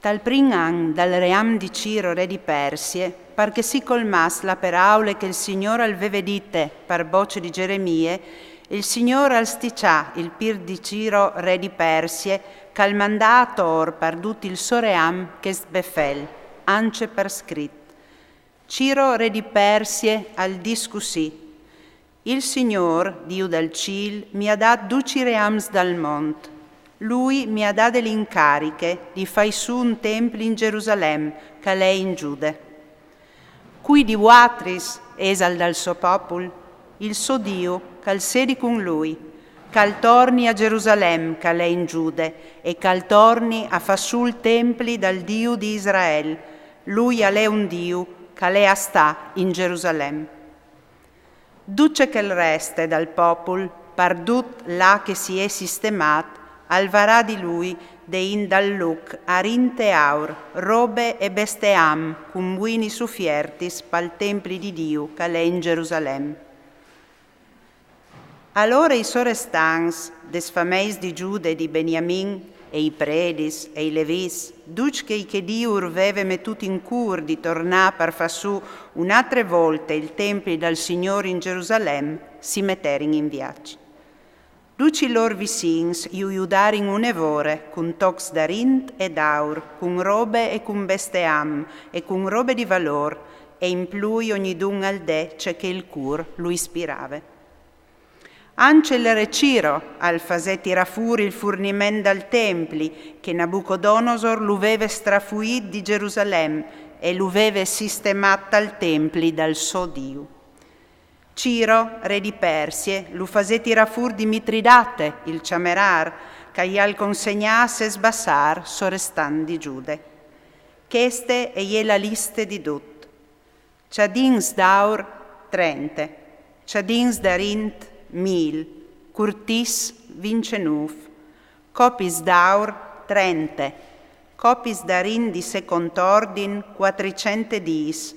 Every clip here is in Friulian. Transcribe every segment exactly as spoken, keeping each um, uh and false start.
Tal prin an dal ream di Ciro re di Persie, par che si colmass la peraule che il Signôr al veve dite par boce di Geremie, il Signôr al stiçà il pîr di Ciro re di Persie, ch'al mandà ator par dut il so ream chest befel, ance par scrit. Ciro re di Persie al dîs cussì: Il Signôr, Diu dal cîl, mi à dât ducj i reams dal mont. Lui mi à dade l'incariche di fâi sù un templi in Gerusalem, ch'al è in Giude. Cui di vuatris isal dal so popul? Il so Diu, ch'al sedi cun lui, ch'al torni a Gerusalem, ch'al è in Giude, e ch'al torni a fâ sù il templi dal Diu di Israel. Lui al è un Diu ch'al è a stâ in Gerusalem. Dut ce ch'al reste dal popul, par dut là che si è sistemât, al varà di lui, de in dal luc, arint e aur, robe e besteam, cun buinis ufiertis pal templi di Diu ch'al è in Gerusalem. Alore i sorestants des fameis di Giude e di Beniamin, e i predis, e i levits, ducj chei che Diu ur veve metût in cûr di tornâ par fâ sù une altre volte il templi dal Signôr in Gerusalem, si meterin in viaç. Ducj i lôr vicins ju judarin une vore, cun tocs d'arint e d'aur, cun robe e cun besteam, e cun robe di valôr, e in plui ognidun al dè ce che il cûr lu ispirave. Ance il re Ciro al fasè tirâ fûr il furniment dal templi, che Nabucodonosor lu veve strafuît di Gerusalem e lu veve sistemât tal templi dal so Diu. Ciro, re di Persie, lu fasè tirâ fûr di Mitridate, il cjamerâr, ch'al consegnasse Sbassar, sorestant di Giude. Cheste e je la liste di dut. Cjadins d'aur, trente. Cjadins d'arint, mil. Curtîs, vincenûf. Copis d'aur, trente. Copis d'arint di secont ordin, cuatricent e dîs.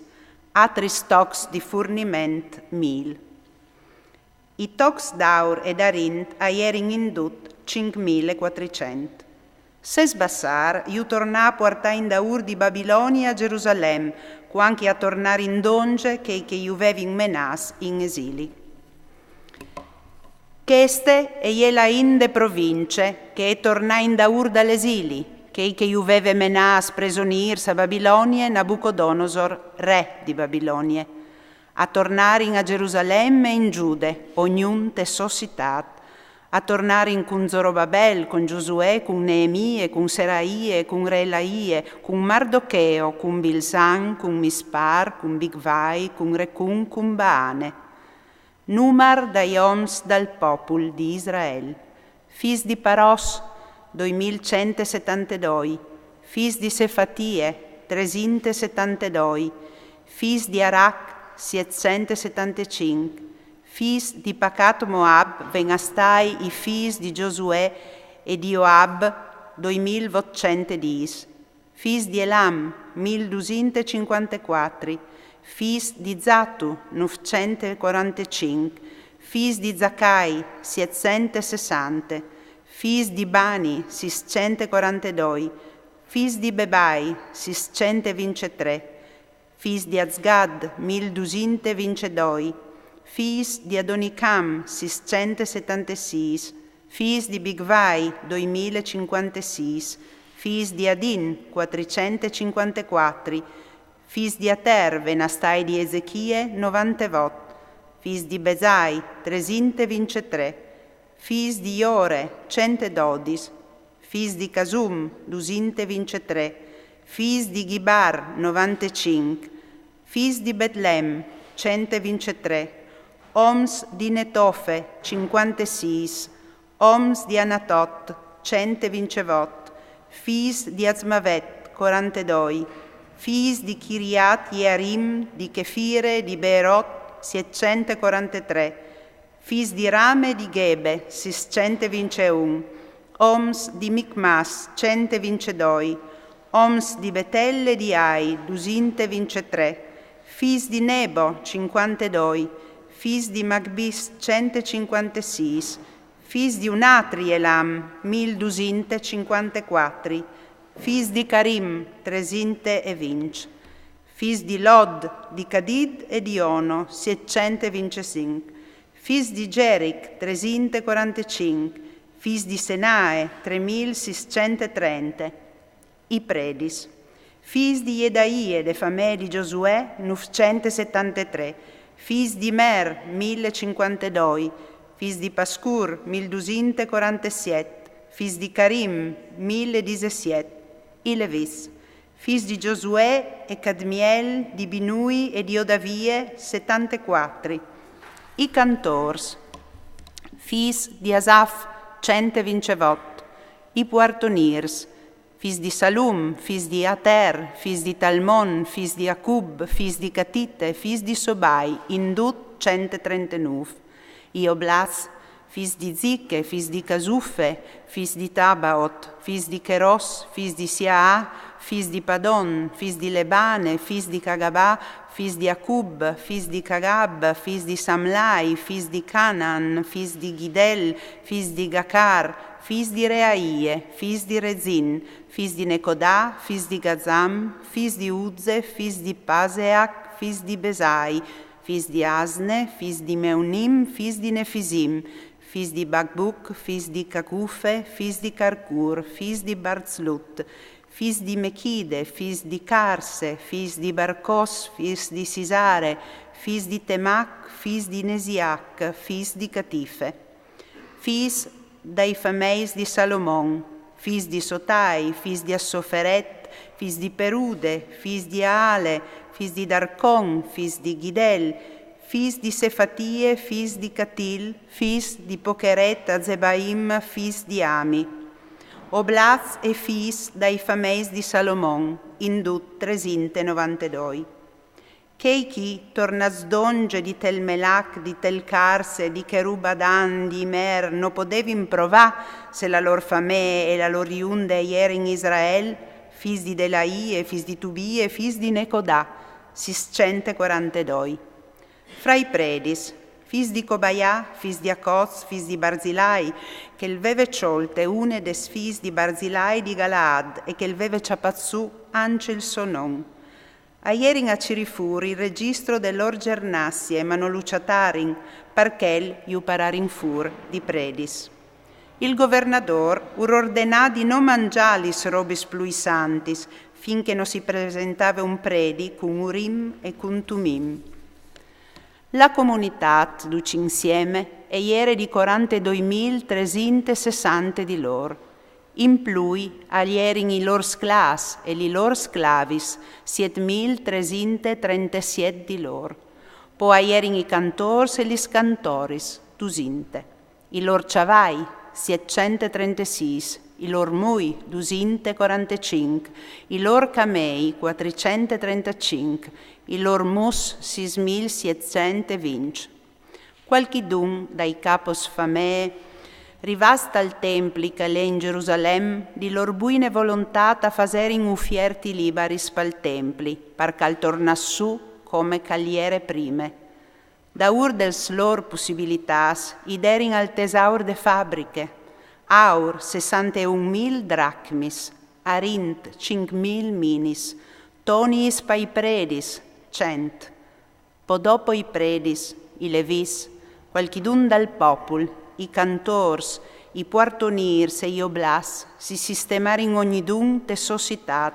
Atris tocs di furniment, mil. I tocs d'aur e d'arint a jerin in dut cinc mil e cuatricent. Sesbassar ju tornà a puartâ indaûr di Babilonie a Gerusalem, cuant che a tornarin dongje chei che ju vevin menâts in esili. Cheste e je la int de provincie che e tornà indaûr dal esili, chei che ju veve menâts presonîrs a Babilonie Nabucodonosor, re di Babilonie. A tornarin a Gerusalem e in Giude, ognun te sô citât. A tornarin cun Zorobabel, cun Giosuè, cun Neemie, cun Seraie, cun Reelaie, cun Mardocheo, cun Bilsan, cun Mispar, cun Bigvai, cun Recun, cun Baane. Numar dai oms dal popul di Israel. Fîs di Paròs, doi mil cent e setantedoi. Fîs di Sefatie, tresinte setantedoi. Fîs di Arac, sietcent e setantecinc. Fîs di Pacat Moab ven a stâi i fîs di Giosuè e di Joab, doi mil votcent e dîs. Fîs di Elam, mil dusinte cincuantecuatri. Fîs di Zatu, nûfcent e cuarantecinc. Fîs di Zacai, sietcent e sessante. Fîs di Bani, sîscent e cuarantedoi. Fîs di Bebai, sîscent e vincetrê. Fîs di Azgad, mil dusinte e vincedoi. Fîs di Adonicam, sîscent e setantesîs. Fîs di Bigvai, doi mil e cincuantesîs. Fîs di Adin, cuatricent e cincuantecuatri. Fîs di Ater, ven a stâi di Ezechie, novantevot. Fîs di Besai, tresinte e vincetrê. Fîs di Jore, cent e dodis. Fîs di Casum, dusinte e vincetrê. Fîs di Ghibar, novantecinc. Fîs di Betlem, cent e vincetrê. Oms di Netofe, cincuantesîs. Oms di Anatot, cent e vincevot. Fîs di Azmavet, cuarantedoi. Fîs di Chiriat Jearim, di Chefire, di Beerot, sietcent e cuarantetrê. Fîs di Rame e di Ghebe, sîscent e vinceun. Oms di Micmas, cent e vincedoi. Oms di Betel e di Ai, dusinte e vincetrê. Fîs di Nebo, cincuantedoi. Fîs di Magbis, cent e cincuantesîs. Fîs di un atri Elam, mil dusinte e cincuantecuatri. Fîs di Carim, tresinte e vincj. Fîs di Lod, di Cadid e di Ono, sietcent e vincjecinc. Fîs di Geric, tresinte e cuarantecinc. Fîs di Senae, trê mil sîscent e trente. I predis. Fîs di Jedaie, de famee di Gjosuè, nûfcent e setantetrê. Fîs di Mer, mil e cincuantedoi. Fîs di Pascûr, mil dusinte e cuarantesiet. Fîs di Carim, mil e disesiet. I levîs. Fîs di Gjosuè e Cadmiel, di Binui e di Odavie, setantecuatri. I cantôrs. Fîs di Asaf, cent e vincjevot. I puartonîrs. Fîs di Salum, fîs di Ater, fîs di Talmon, fîs di Acub, fîs di Catite, fîs di Sobai, in dut cent e trentenûf. I oblats. Fîs di Ziche, fîs di Casufe, fîs di Tabaot, fîs di Cheros, fîs di Siaa, fîs di Padon, fîs di Lebane, fîs di Cagabà, fîs di Acub, fîs di Cagab, fîs di Samlai, fîs di Canaan, fîs di Gidel, fîs di Gacar, fîs di Reaie, fîs di Rezin, fîs di Necodà, fîs di Gazam, fîs di Uze, fîs di Paseac, fîs di Besai, fîs di Asne, fîs di Meunim, fîs di Nefisim, fîs di Bacbuc, fîs di Cacufe, fîs di Carcûr, fîs di Barzlut, fîs di Mechide, fîs di Carse, fîs di Barcos, fîs di Sisare, fîs di Temac, fîs di Nesiac, fîs di Catife. Fîs dai fameis di Salomon, fîs di Sotai, fîs di Assoferet, fîs di Perude, fîs di Aale, fîs di Darcon, fîs di Gidel, fîs di Sefatie, fîs di Catil, fîs di Pocheret-Azebaim, fîs di Ami. Oblats e fîs dai fameis di Salomon, in dut tresinte e novantedoi. Chei chi, tornâts dongje di Tel Melac, di Tel Carse, di Cherub Adan, di Imer, no podevin provâ se la lôr famee e la lôr junde a jerin Israel, fîs di Delaie, fîs di Tubie, fîs di Necodà, sîscent e cuarantedoi. Fra i predis, fîs di Cobaià, fîs di Acoz, fîs di Barzilai, che al veve cjolte une des fîs di Barzilai di Galaad e che al veve cjapât sù ancje il so non. A jerin a cirî fûr il regjistro de lôr gjernazie, ma no lu cjatarin, par chel ju pararin fûr di predis. Il governadôr ur ordenà di no mangjâ lis robis plui santis, fin che no si presentave un predi cun Urim e cun Tumim. La comunitât, ducj insieme, e jere di cuarantedoi mil tresinte e sessante di lôr. In plui, a jerin i lôr sclâfs e li lôr sclavis, siet mil tresinte e trentesiet di lôr. Po a jerin i cantôrs e lis cantoris, dusinte. I lôr cjavai, sietcent e trentesîs, i lôr mui, dusinte e cuarantecinc, i lôr camei, cuatricent e trentacinc, i lôr mus, sîs mil sietcent e vincj. Cualchidun dai capos famee, rivâts tal templi che al è in Gjerusalem, di lôr buine volontât a faserin ufierti libaris pal templi, par che al tornàs sù come che al jere prime. Daûr des lôr pussibilitâts, i derin al tesaur de fabriche, aur, sessanteun mil dracmis, arint, cinc mil minis, toniis pai predis, cent. Po dopo i predis, i levîs, cualchidun dal popul, i cantôrs, i puartonîrs e i oblats si sistemarin ognidun te sô citât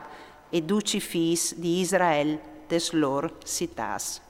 e ducj i fîs di Israel tes lôr citâts.